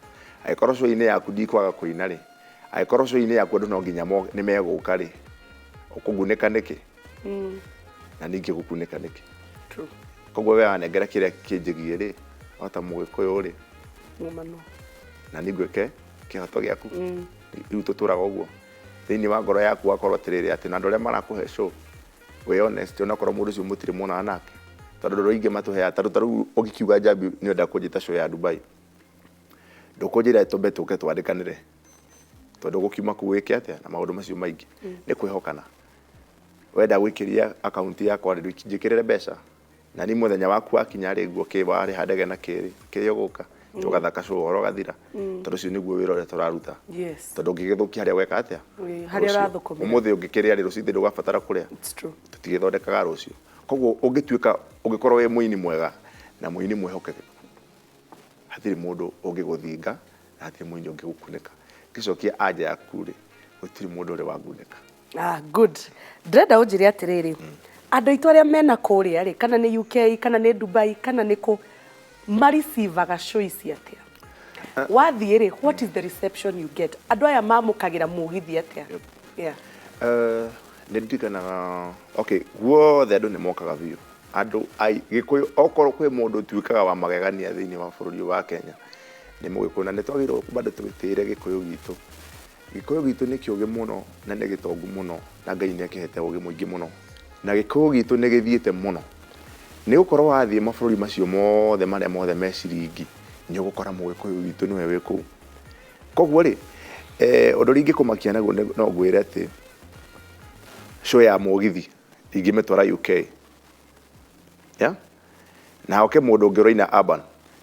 angĩkorwo show-inĩ yaku ndikwaga kũina rĩ, angĩkorwo show-inĩ yaku andũ no nginya nĩ megũka rĩ, ũkũngunĩka nĩkĩ? Na niĩ ingĩgũkunĩka nĩkĩ? True. Koguo we wanengera kĩrĩa kĩnjĩgiĩ rĩ, o ta Mũgĩkũyũ rĩ, Mumano. na niĩ ngwĩke kĩhoto gĩaku. Rĩu tũtũraga ũguo. Thĩinĩ wa ngoro yaku wakorwo atĩrĩrĩ atĩ na andũ arĩa marakũhe show, wĩ honest onakorwo mũndũ ũcio mũtirĩ muonana nake. Tondũ andũ aingĩ matũheaga, tondũ ta rĩu ũngĩkiuga Njambi nĩ ũrenda kũnjĩta show ya Dubai, ndũkũnjĩra tũmbe tũke twandĩkanĩre, tondũ ũgũkiuma kũu wĩke atĩa na maũndũ macio maingĩ. Nĩ kwĩhokana. Wenda gwĩkĩria akaunti yakwa rĩ, njĩkĩrĩre mbeca na niĩ mũthenya waku wakinya rĩ, nguo kĩ warĩha ndege na kĩrĩ kĩrĩa ũgũka tũgathaka show ũhoro ũgathira, tondũ ũcio nĩguo wĩra ũrĩa tũraruta. Tondũ ũngĩgĩthũkia harĩa weka atĩa? Ĩĩ, harĩa Rũciũ. ũrathũkũmĩra. Ũmũthĩ ũngĩkĩrĩa rĩ, rũciũ ndũgabatara kũrĩa. It's true. Tũtigĩthondekaga rũciũ. Koguo ũngĩtuĩka ũngĩkorwo wĩ mũini mwega na mũini mwĩhokeku, hatirĩ mũndũ ũngĩgũthinga na hatirĩ mũini ũngĩgũkunĩka. Ngĩcokia anja yaku rĩ, gũtirĩ mũndũ ũrĩ wangunĩka. Ah, good. Ndĩrenda ũnjĩre atĩrĩrĩ, andũ aitũ arĩa mena kũrĩa rĩ, kana nĩ UK, kana nĩ Dubai, kana nĩ kũ, mareceivaga show ici atĩa? Wathiĩ rĩ, what is the reception you get? Andũ aya mamũkagĩra mũgithi atĩa? Yeah. Nĩ ndirikanaga, okay, guothe andũ nĩ mokaga biũ. Andũ ai Gĩkũyũ, okorwo kwĩ mũndũ ũtuĩkaga wa magegania thĩinĩ wa bũrũri ũyũ wa Kenya, nĩ Mũgĩkũyũ. Na nĩ twagĩrĩirwo bado tũgĩtĩĩre Gĩkũyũ gitũ. Gĩkũyũ gitũ nĩ kĩũgĩ mũno na nĩ gĩtongu mũno na Ngai nĩ akĩhete ũgĩ mũingĩ mũno. Na Gĩkũyũ gitũ nĩ gĩthiĩte mũno. Nĩ gũkorwo wathiĩ mabũrũri macio mothe marĩa mothe me ciringi, nĩ ũgũkora Mũgĩkũyũ witũ nĩwe wĩ kũu. Koguo rĩ, ũndũ ũrĩa ingĩkũmakia naguo no ngwĩre atĩ show ya mũgithi ingĩmĩtwara UK, yeah? Na hoke mũndũ ũngĩ ũraina urban,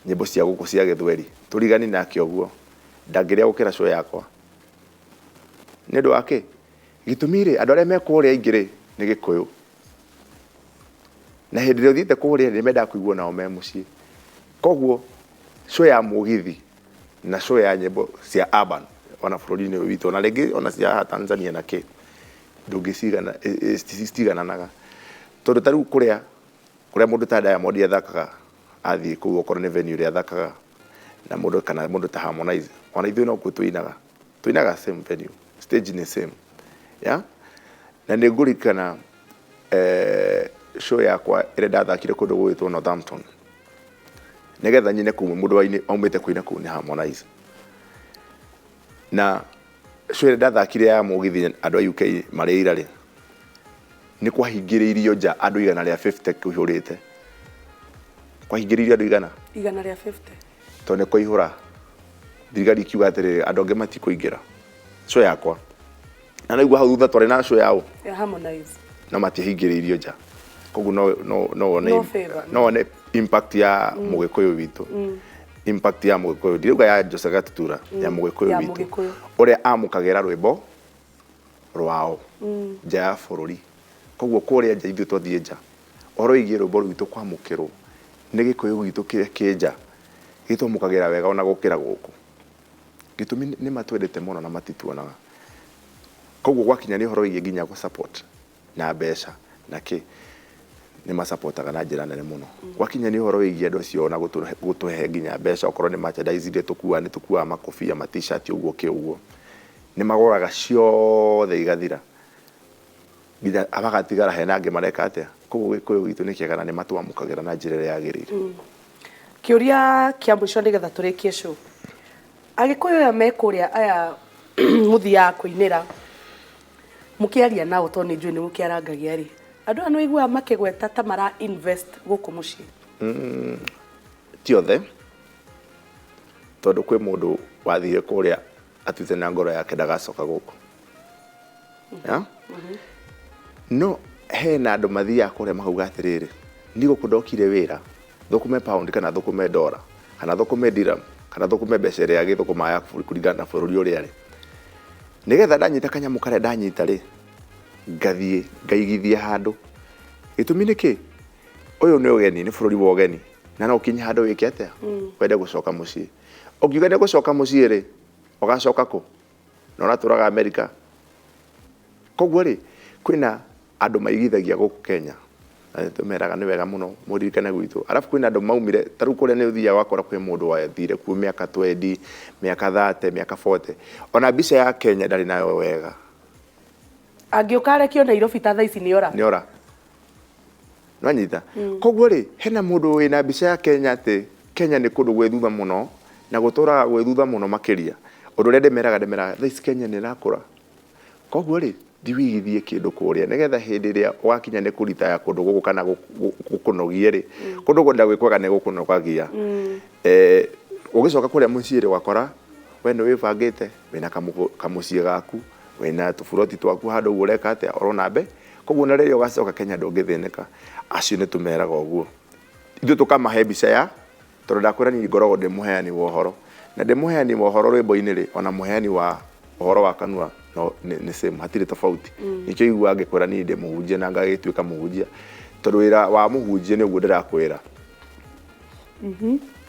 nyĩmbo cia gũkũ cia gĩthweri, tũrigani nake ũguo, ndangĩrĩa gũkĩra show yakwa. Nĩ ũndũ wa kĩ? Gĩtũmi rĩ, andũ arĩa me kũrĩa aingĩ rĩ, nĩ Gĩkũyũ. Na hĩndĩ ĩrĩa ũthiĩte kũrĩa nĩ mendaga kũigua nao me mũciĩ. Koguo show ya mũgithi na show ya nyĩmbo cia urban ona bũrũri-inĩ ũyũ witũ, ona rĩngĩ ona cia Tanzania na kĩ, ndũngĩcigana, citigananaga. Tondũ ta rĩu kũrĩa kũrĩa mũndũ ta Diamond athakaga, athiĩ kũu okorwo nĩ venue ĩrĩa athakaga, na mũndũ kana mũndũ ta Harmonize, ona ithuĩ nokuo tũinaga. Tũinaga same venue, stage nĩ same. Yeah? Na nĩ ngũririkana show yakwa ĩrĩa ndathakire kũndũ gũgwĩtwo Northampton. Nĩgetha nyine kũu mũndũ aumĩte kũina kũu nĩ Harmonize. Na show ĩrĩa ndathakire ya mũgithi andũ a UK marĩ ira rĩ, nĩ kwahingĩrĩirio nja andũ 150 kũihũrĩte. Kwahingĩrĩirio andũ igana? 150. Tondũ nĩ kũihũra. Thirikari ikiuga atĩrĩrĩ, andũ angĩ matikũingĩra. Show yakwa. Na naigua hau thutha twarĩ na show yao. Ya Harmonize. Na matiahingĩrĩirio nja. Koguo no wone No favor. no wone impact ya Mũgĩkũyũ witũ. Impact ya Mũgĩkũyũ. Ndirauga ya Jose Gatutura, ya Mũgĩkũyũ Ya witũ. Mũgĩkũyũ. Ũrĩa amũkagĩra rwĩmbo rwao nja ya bũrũri. Koguo kũrĩa nja ithuĩ twathiĩ nja, ũhoro wĩgiĩ rwĩmbo rwitũ kwamũkĩrwo nĩ Gĩkũyũ gitũ kĩrĩa kĩ nja, gĩtwamũkagĩra wega ona gũkĩra gũkũ. Gĩtũmi nĩ matwendete mũno na matituonaga. Koguo gwakinya nĩ ũhoro wĩgiĩ nginya gũ support na mbeca na kĩ, nĩ masapotaga na njĩra nene mũno. Gwakinya nĩ ũhoro wĩgiĩ andũ acio ona gũtũhe nginya mbeca, okorwo nĩ merchandise iria tũkuaga, nĩ tũkuaga makobia, ma t-shirt ũguo kĩ ũguo, nĩ magũraga ciothe igathira. Nginya bagatigara hena angĩ mareka atĩa. Koguo Gĩkũyũ gitũ nĩ kĩega na nĩ matwamũkagĩra na njĩra ĩrĩa yagĩrĩire. Kĩũria kĩa mũico nĩgetha tũrĩkie show. Agĩkũyũ aya me kũrĩa aya mũthiaga kũinĩra, mũkĩaria nao tondũ nĩ njũĩ nĩ mũkĩarangagia rĩ, andũ aya nĩ ũiguaga makĩgweta ta mara invest gũkũ mũciĩ? Ti othe. Tondũ kwĩ mũndũ wathire kũrĩa atuĩte na ngoro yake ndagacoka gũkũ. Yeah? No hena andũ mathiaga kũrĩa makauga atĩrĩrĩ, niĩ gũkũ ndokire wĩra, thũkũme pound kana thũkũme dollar kana thũkũme dirham kana thũkũme mbeca ĩrĩa agĩthũkũmaga ya kũringana na bũrũri ũrĩa arĩ. Nĩgetha ndanyita kanyamũ karĩa ndanyita rĩ, ngathiĩ ngaigithia handũ. Gĩtũmi nĩ kĩ? Ũyũ nĩ ũgeni, nĩ bũrũri wa ũgeni na no ũkinye handũ wĩke atĩa? Wende gũcoka mũciĩ. Ũngiuga nĩ gũcoka mũciĩ rĩ, ũgacoka kũ? Na ũratũraga Amerika. Koguo rĩ, kwĩna andũ maigithagia gũkũ Kenya na nĩ tũmeraga nĩ wega mũno mũririkane gwitũ. Arabu kwĩna andũ maumire, ta rĩu kũrĩa nĩ ũthiaga ũgakora kwĩ mũndũ wathire kuo mĩaka 20, mĩaka 30, mĩaka 40. Ona mbica ya Kenya ndarĩ nayo wega. Angĩũka arekio Nairobi ta thaa ici nĩ ora. Nĩ ora. Nwanyita? Koguo rĩ, hena mũndũ wĩna mbica ya Kenya atĩ Kenya nĩ kũndũ gwĩ thutha mũno na gũtũraga gwĩ thutha mũno makĩria. Ũndũ ũrĩa ndĩmeraga ndĩmeraga thaa ici Kenya nĩ ĩrakũra. Koguo rĩ, thiĩ ũigithie kĩndũ kũrĩa nĩgetha hĩndĩ ĩrĩa ũgakinya nĩ kũritaya kũndũ gũkũ kana gũkũnogie rĩ, kũndũ kwenda gwĩ kwega nĩ gũkũnogagia. Ũgĩcoka kũrĩa mũciĩ rĩ, ũgakora we nĩ wĩbangĩte, wĩna kamũciĩ gaku, wĩna tũburoti twaku handũ ũguo ũreka atĩa, ũrona mbe. Koguo ona rĩrĩa ũgacoka Kenya ndũngĩthĩnĩka. Acio nĩ tũmeraga ũguo. Ithuĩ tũkamahe mbica ya, tondũ ndakwĩra niĩ ngoragwo ndĩ mũheani wa ũhoro. Na ndĩ mũheani wa ũhoro rwĩmbo-inĩ rĩ, ona mũheani wa ũhoro wa kanua no nĩ same, hatirĩ tofauti. Nĩkĩo ũiguaga ngĩkwĩra niĩ ndĩ mũhunjia na ngagĩtuĩka mũhunjia. Tondũ wĩra wa mũhunjia nĩ ũguo ndĩrakwĩra.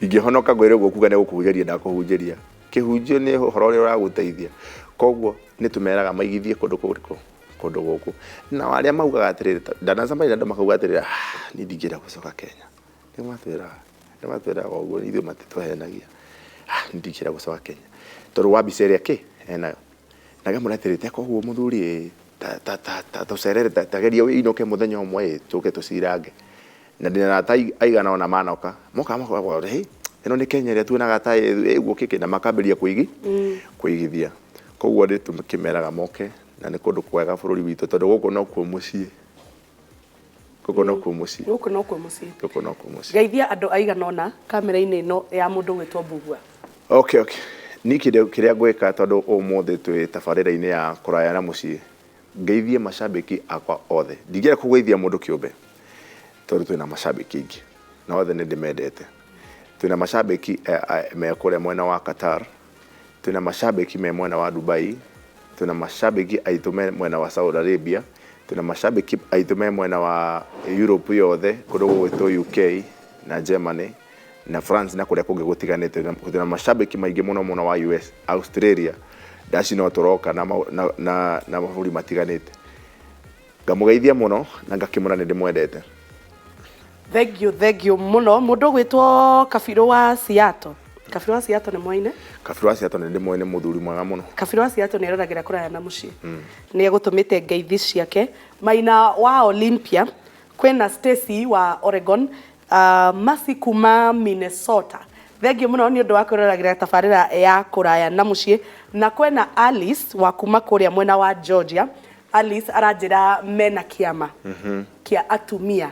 Ingĩhonoka ngwĩre ũguo kuga nĩ gũkũhunjĩria ndakũhunjĩria. Kĩhunjio nĩ ũhoro ũrĩa ũragũteithia. Koguo nĩ tũmeraga maigithie kũndũ kũrĩkũ? Kũndũ gũkũ. Nao arĩa maugaga atĩrĩrĩ, ndanacemania na andũ makauga atĩrĩrĩ, ah, niĩ ndingĩenda gũcoka Kenya. Nĩ matwĩraga, nĩ matwĩraga ũguo, ithuĩ matitũhenagia. Ah, niĩ ndingĩenda gũcoka Kenya. Tondũ wa mbica ĩrĩa kĩ, enayo. Na ngamwĩra atĩrĩrĩ, teka ũguo mũthuri ĩ, ta ta ta ta tũcerere, ta geria ũinũke mũthenya ũmwe ĩ, tũke tũcirange. Na ndĩna arata aigana ũna manoka, mokaga makauga, hĩ, ĩno nĩ Kenya ĩrĩa tuonaga ta ĩ ũguo kĩkĩ, na makambĩrĩria kũigithia. Koguo nĩ tũkĩmeraga moke, na nĩ kũndũ kwega bũrũri witũ, tondũ gũkũ nokuo mũciĩ. Gũkũ nokuo mũciĩ. Gũkũ nokuo mũciĩ. Gũkũ nokuo mũciĩ. Geithia andũ aigana ũna kamera-inĩ ĩno ya mũndũ ũgwĩtwo Mbugua. Okay, okay. Niĩ kĩndũ kĩrĩa ngwĩka tondũ ũmũthĩ twĩ tabarĩra-inĩ ya kũraya na mũciĩ, ngeithie macambĩki akwa othe. Ndingĩenda kũgeithia mũndũ kĩũmbe tondũ twĩna macambĩki aingĩ na othe nĩ ndĩmendete. Twĩna macambĩki me kũrĩa mwena wa Qatar, twĩna macambĩki me mwena wa Dubai, twĩna macambĩki aitũ me mwena wa Saudi Arabia, twĩna macambĩki aitũ me mwena wa Europe yothe kũndũ gũgwĩtwo UK na Germany na France na kũrĩa kũngĩ gũtiganĩte. Twĩna macambĩki maingĩ mũno mũno wa US, Australia, ndaci no tũroka na na na mabũrũri matiganĩte. Ngamũgeithia mũno na ngakĩmwĩra nĩ ndĩmwendete. Thank you, thank you mũno. Mũndũ ũgwĩtwo Kabirũ wa Seattle. Kabirũ wa Seattle nĩ mwaine? Kabirũ wa Seattle nĩ ndĩmũĩ, nĩ mũthuri mwega mũno. Kabirũ wa Seattle nĩ eroragĩra kũraya na mũciĩ. Nĩ egũtũmĩte ngeithi ciake. Maina wa Olympia, kwĩna Stacy wa Oregon, Mercy kuma Minnesota. Thengiũ mũno nĩ ũndũ wa kwĩroragĩra tabarĩra ya kũraya na mũciĩ. Na kwĩna Alice wa kuma kũrĩa mwena wa Georgia. Alice aranjĩra mena kĩama kĩa atumia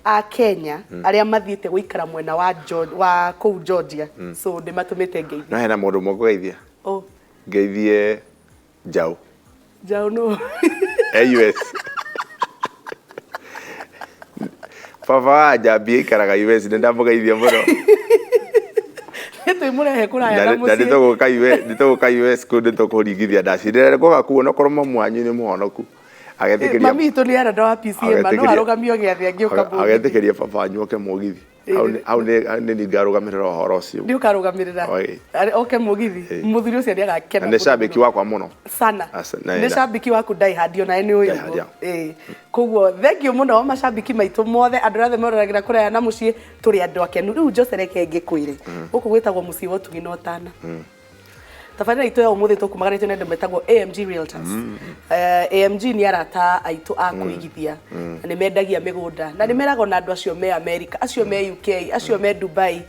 a Kenya arĩa mathiĩte gũikara mwena wa wa kũu Georgia. So ndĩmatũmĩte ngeithi. No hena mũndũ ũmwe ngũgeithia? Oh. Ngeithie Njaũ. Njaũ nũ? E US. Baba wa Njambi aikaraga US, nĩ ndamũgeithia mũno. Nĩ twĩmũrehe kũraya na Na mũciĩ. nĩtũgũka US, nĩtũgũka US kũu nĩtũkũringithia ndaci. Ndĩrenda gũka kuo onokorwo mamu wanyu nĩ mũhonoku. Agetĩkĩria Mami witũ nĩ arenda wa PCA ma no arũgamio gĩathĩ angĩũka mũgithi. Agetĩkĩria baba wanyu oke mũgithi. Hau nĩ niĩ ngarũgamĩrĩra ũhoro ũcio. Nĩ ũkarũgamĩrĩra. Oke mũgithi. Mũthuri ũcio nĩ agakena. Na nĩ cambĩki wakwa mũno. Sana. Nĩ cambĩki waku ndaihandi onawe nĩ ũĩ ũguo. Koguo thank you mũno macambĩki maitũ mothe andũ arĩa othe meroragĩra kũraya na mũciĩ tũrĩ andũ akenu. Rĩu Jose reke ngĩkwĩre. Gũkũ gwĩtagwo mũciĩ wa ũtugi na ũtana. Tabarĩra itũ ya ũmũthĩ tũkumaganĩtio nĩ andũ metagwo AMG Realtors. AMG nĩ arata aitũ a kũigithia na nĩ mendagia mĩgũnda na nĩ meragwo na andũ acio me America, acio me UK, acio me Dubai,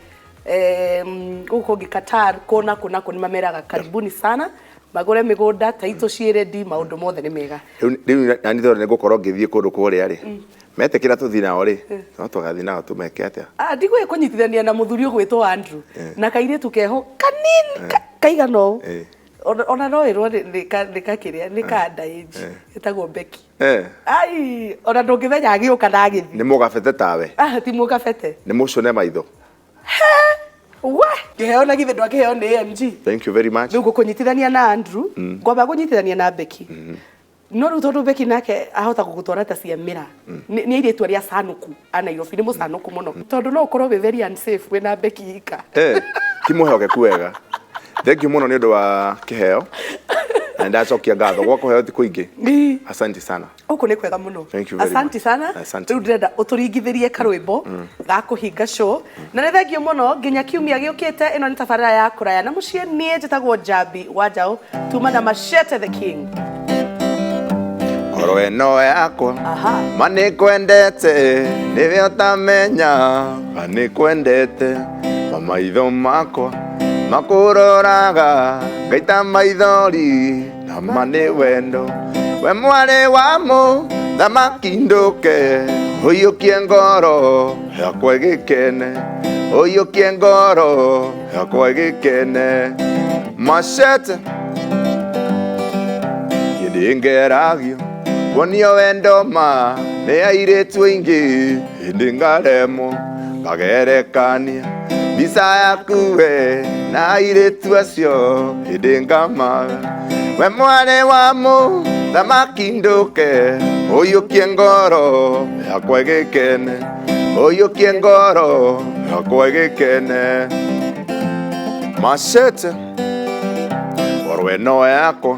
gũkũ kũngĩ Qatar, kũna kũ na kũ nĩ mameraga karibuni sana magũre mĩgũnda, taitũ ciĩ ready, maũndũ mothe nĩ mega. Rĩu nani tondũ nĩ ngũkorwo ngĩthiĩ kũndũ kũrĩa rĩ, Metĩkĩra tũthiĩ nao rĩ, no tũgathiĩ nao tũmeke atĩa? Ah, ndigũĩ kũnyitithania na mũthuri ũgwĩtwo Andrew na kairĩtu keho kanini kaigana ũũ. Ona no ĩrwo nĩ kakĩrĩa nĩ ka underage, ĩtagwo Becky. Ai, ona ndũngĩmenya agĩũka na agĩthiĩ. Nĩ mũgabete tawe? Ah, ti mũgabete. Nĩ mũcũne maitho? We, kĩheo na githĩ ndwakĩheo nĩ AMG? Thank you very much. Rĩu ngũkũnyitithania na Andrew, ngwamba kũnyitithania na Becky. No rĩu tondũ Becky nake ahota gũgũtwara ta cia mĩra. Nĩ airĩtu arĩa acanũku a Nairobi, nĩ mũcanũku mũno. Tondũ no ũkorwo wĩ very unsafe wĩna Becky ika. Ti mwĩhokeku wega. Thank you mũno nĩ ũndũ wa kĩheo. Na nĩndacokia ngatho, gwa kũheo ti kũingĩ. Asante sana. Gũkũ nĩ kwega mũno. Thank you very Asante much. sana. Asante. Rĩu ndĩrenda ũtũringithĩrie karwĩmbo ga kũhinga show. Na nĩ thengiũ mũno nginya kiumia gĩũkĩte. Ĩno nĩ tabarĩra ya kũraya na mũciĩ. Niĩ njĩtagwo Njambi wa Njaũ, tuma na Machete the King. Ngoro ĩno yakwa ma nĩ kwendete, nĩwe ũtamenya ma nĩ kwendete, ma maitho makwa makũroraga ngaita maithori na ma nĩ wendo. We mwarĩ wa mũthamaki ndũke, ũiyũkie ngoro yakwa ĩgĩkene, ũiyũkie ngoro yakwa ĩgĩkene. Machete ndĩngeragio kuonio wendo ma nĩ airĩtu aingĩ, ĩndĩ ngaremwo ngagerekania mbica yaku we na airĩtu acio, ĩndĩ ngamaga. We mwarĩ wa mũthamaki ndũke, ũiyũkie ngoro yakwa ĩgĩkene, ũiyũkie ngoro yakwa ĩgĩkene. Machete ngoro ĩno yakwa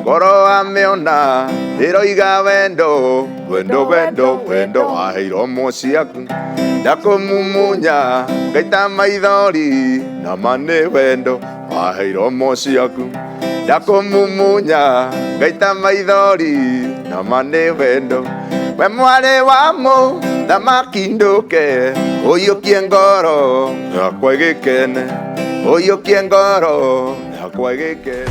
ngoro wamĩona ĩroiga wendo wendo wendo wendo, waheirwo ciaku ndakũmumunya ngaita maithori na ma nĩ wendo, waheirwo ciaku ndakũmumunya ngaita maithori na ma nĩ wendo. We mwarĩ wa mũthamaki ndũke, ũiyũkie ngoro yakwa ĩgĩkene, ũiyũkie ngoro yakwa ĩgĩkene.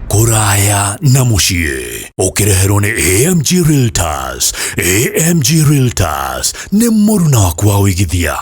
Kũraya na mũciĩ ũkĩreherwo nĩ AMG Realtors. AMG Realtors nĩ mũruna waku wa ũigithia.